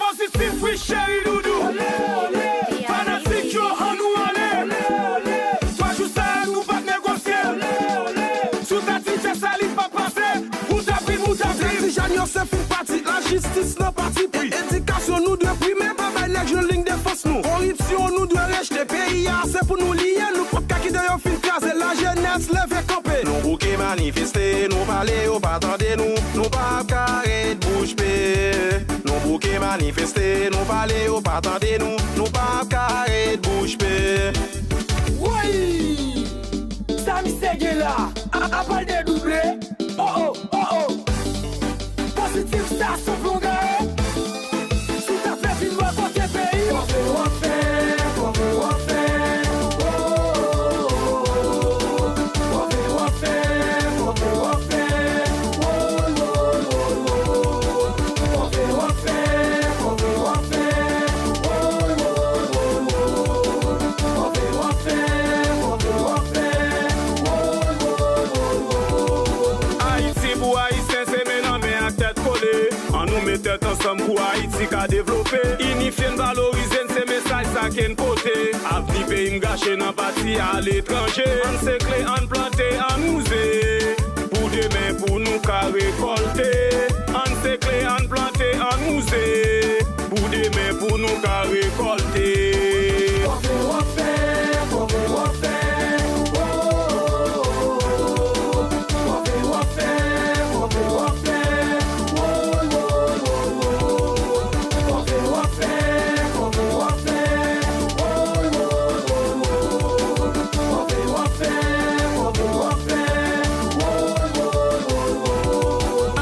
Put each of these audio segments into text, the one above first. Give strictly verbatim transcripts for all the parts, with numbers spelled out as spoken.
Pozitif wi cheri doudou. Fanatik yo, annou ale. Twa jou sa a nou p ap negosye. Si w ta di m fè sa li p ap pase, ou t ap ri, ou t ap ri. Ti jan yo se fin pati, lajistis nan pati pri. Edikasyon nou dwe prime, pa bay nèg jwenn liy defans nou. Koripsyon nou dwe rejte, peyi a se pou nou li ye, nou p ap ka kite yo fin kraze. Lajenès leve kanpe. Nou bouke manifeste, nou pale yo pa tande nou, nou p ap ka ret bouch be. Nou bouke manifeste, nou pale yo pa tande nou, nou p ap ka ret bouch be. Woy! Sa misye gen la, a, apa l dedouble? Oh, oh, oh, oh. Pozitif sa se yon plongaye. Si w ta fè vin bò kote peyi. Kòve w ap fè, kòve w ap fè. Oh, oh, oh, oh, oh. Kòve w ap fè, kòve w ap fè. Oh, oh, oh, oh, oh. Kòve w ap fè, kòve w ap fè. Oh, oh, oh, oh, oh. Kòve w ap fè, kòve w ap fè. Oh, oh, oh, oh, oh. Ayiti pou Ayisyen se men nan men ak tèt kole. Annou met tèt ansanm pou Ayiti ka devlope. Inifye n, valorize n, se mesaj sa ke n pote. Avni peyi m gache nan pati aletranje. Ann sekle, ann plante, ann wouze. Pou demen pou nou ka rekòlte. Ann sekle, ann plante, ann wouze. Pou demen pou nou ka rekòlte. Kòve w ap fè, kòve w ap fè. Oh, oh, oh, oh, oh. Kòve w ap fè, kòve w ap fè. Oh, oh, oh, oh, oh. Kòve w ap fè, kòve w ap fè. Oh, oh, oh, oh, oh. Kòve w ap fè, kòve w ap fè. Oh, oh, oh, oh, oh.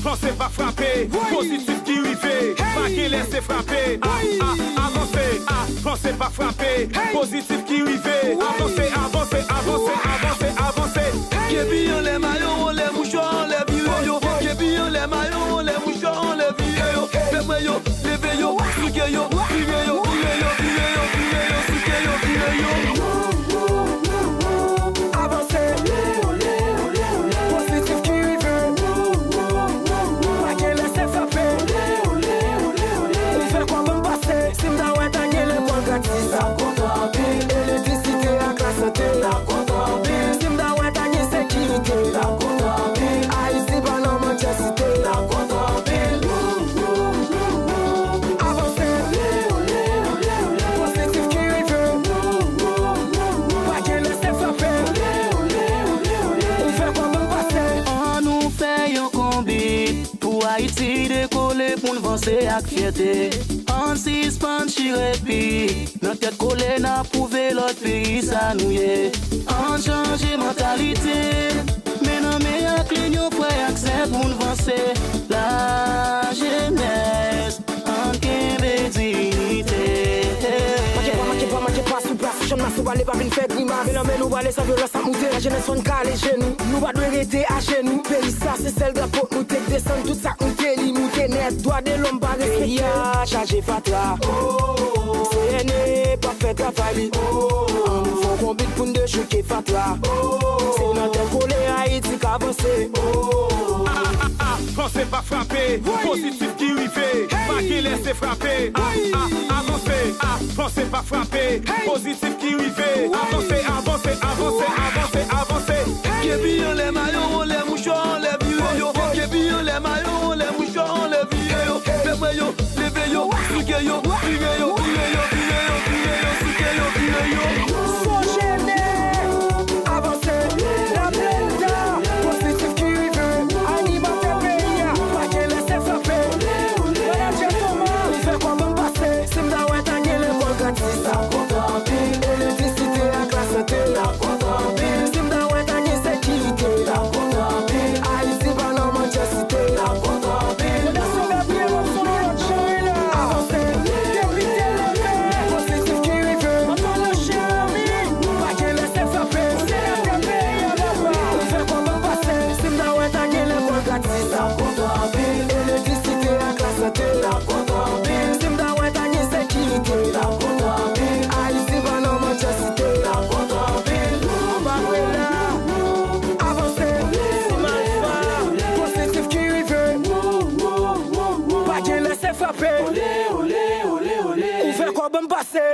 Avanse pa frape, pozitif ki rive. Pa gen lèse frape. A, a, avanse, avanse pa frape, pozitif ki rive. Avanse, avanse, avanse, avanse, avanse. Kepi anlè, mayo anlè, mouchwa anlè, vire yo. Kepi anlè, mayo anlè, mouchwa anlè, vire yo. Fè mwen yo, leve yo, souke yo, vire yo, vire yo, vire yo, souke yo, vire yo. Avanse. Pozitif ki rive. Pa gen lèse frape. Ou fè kòb m pase. Si m ta wè ta gen lekòl gratis, ta kontan anpil. Elektrisite ak lasante, ta kontan anpil. Si m ta wè ta gen sekirite, ta kontan anpil. Ayiti pa nan manchèsite, ta kontan anpil. Avanse. Pozitif ki rive. Pa gen lèse frape. Ou fè kòb m pase. Annou fè yon konbit pou Ayiti dekole, pou n vanse ak fyète. Ann sispann chire pi. Nan tèt kole n ap pwouve lòt peyi sa nou ye. Ann chanje mantalite. Men nan men ak linyon frè ak sè pou n vanse. Lajenès, ann kenbe diyite. Manke pa, manke pa, manke pa sou plas. Chanm nan sou pale pa vin fè grimas. Men nan men nou pale san vyolans ap moute. Lajenès fò n kale jenou. Nou pa dwe rete ajenou. Peyi sa se sèl drapo nou te k desann. Tout sa k moute li moute nèt. Dwa de lòm pa respekte. Peyi a chaje fatra. C N E p ap fè travay li. Ann fè yon konbit pou n dechouke fatra. Se nan tèt kole Ayiti ka vanse. Avanse pa frape, pozitif ki rive. Pa gen lèse frape. A, a, avanse. Avanse pa frape, pozitif ki rive. Avanse, avanse, avanse, avanse, avanse. Kepi anlè, mayo anlè, mouchwa anlè, vire yo. Kepi anlè, mayo anlè, mouchwa anlè, vire yo. Fè mwen yo, leve yo, souke yo, vire yo, vire yo, vire yo, vire yo, souke yo, vire yo. Sonje nèt, avanse, la plenta, pozitif ki rive, animatè peyi a, pa gen lèse frape. Manadjè Thomas, fè kòb m pase, si m ta wè ta gen lekòl gratis, ta kontan anpil, elektrisite ak lasante, ta kontan anpil, si m ta wè ta gen sekirite, ta kontan anpil, Ayiti pa nan manchèsite, ta kontan anpil. Fondasyon Gabriel ap sou yon lòt jan wi la. Avanse, depite leve, pozitif ki rive, antann ansanm, Frape. Ole, ole, ole, ole. Ou fè kò ban m pase.